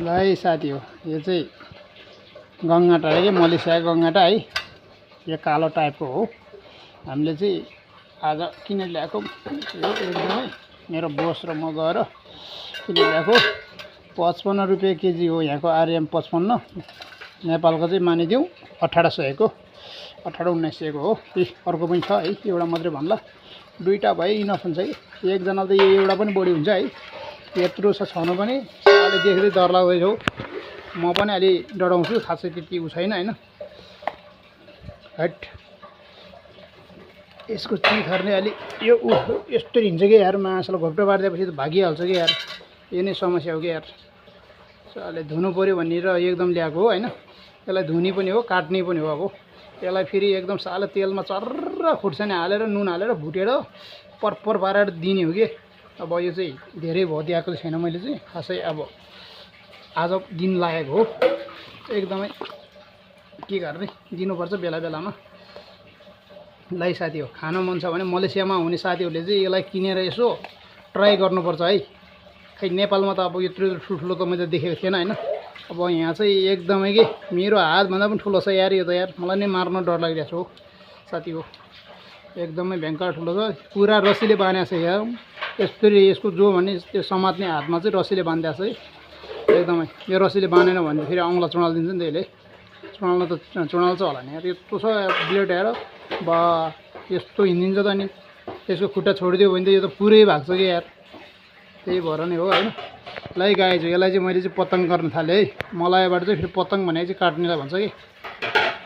ल है साथी हो, यो चाहिँ गङ्गाटा है, मलेसिया गङ्गाटा है। यो कालो टाइपको हो। हामीले चाहिँ आज किन ल्याएको यो एकदमै मेरो बोस र म गएर किन ल्याएको 55 रुपियाँ केजी हो। यहाँको आरएम 55, नेपालको चाहिँ मानिदिउँ 1800 को 1800-1900 को हो। अर्को पनि छ है, एउटा मात्रै भन्ला, दुईटा भए इनफ हुन्छ है। एकजना त यो एउटा पनि बढी हुन्छ है। यत्रो छ छनु पनि साले देख्दै डर लाग्दैछ हौ। म पनि अलि डराउँछु, खासै त्यति उ छैन हैन। हट, यसको चिथर्ने अलि यो यस्तो हिँड्छ कि यार, मासले घोप्टो पारिदिएपछि त भागिहाल्छ कि यार। यो नै समस्या हो कि यार। साले धुनु पर्यो भनेर एकदम ल्याएको हो हैन। यसलाई धुनी पनि हो, काट्ने पनि हो। अब यसलाई फेरि एकदम साले तेलमा चर्र खुर्सानी हालेर नुन हालेर भुटेर परपर पारेर दिने हो कि। अब यो चाहिँ धेरै भयो दिएको छैन मैले चाहिँ, खासै अब आज दिन लागेको हो। एकदमै के गर्ने, दिनुपर्छ बेला बेलामा। लाई साथी हो, खान मन छ भने मलेसियामा हुने साथीहरूले चाहिँ यसलाई किनेर यसो ट्राई गर्नुपर्छ है। खै नेपालमा त अब यत्रो ठुल्ठुलो त मैले देखेको थिएन हैन। अब यहाँ चाहिँ एकदमै के मेरो हातभन्दा पनि ठुलो छ यार यो त यार। मलाई नै मार्न डर लागिरहेको छ हो साथी हो। एकदमै भयङ्कर ठुलो छ, पुरा रस्सीले बाँधेको छ यार। यसरी यसको जो भन्ने त्यो समात्ने हातमा चाहिँ रस्सीले बाँधिदिएको छ है। एकदमै यो रस्सीले बाँधेन भने फेरि औँला चुडाल दिन्छ नि त्यसले। चुडाल्न त चुडाल्छ होला नि यार। यस्तो छ ब्लेड हेर, बा यस्तो हिँडिन्छ त नि। यसको खुट्टा छोडिदियो भने त यो त पुरै भाग्छ कि यार। त्यही भएर नै हो हैन। लाई गाएछु, यसलाई चाहिँ मैले चाहिँ पतङ गर्न थालेँ है। मलाइबाट चाहिँ फेरि पतङ भनेको चाहिँ काट्नेलाई भन्छ कि।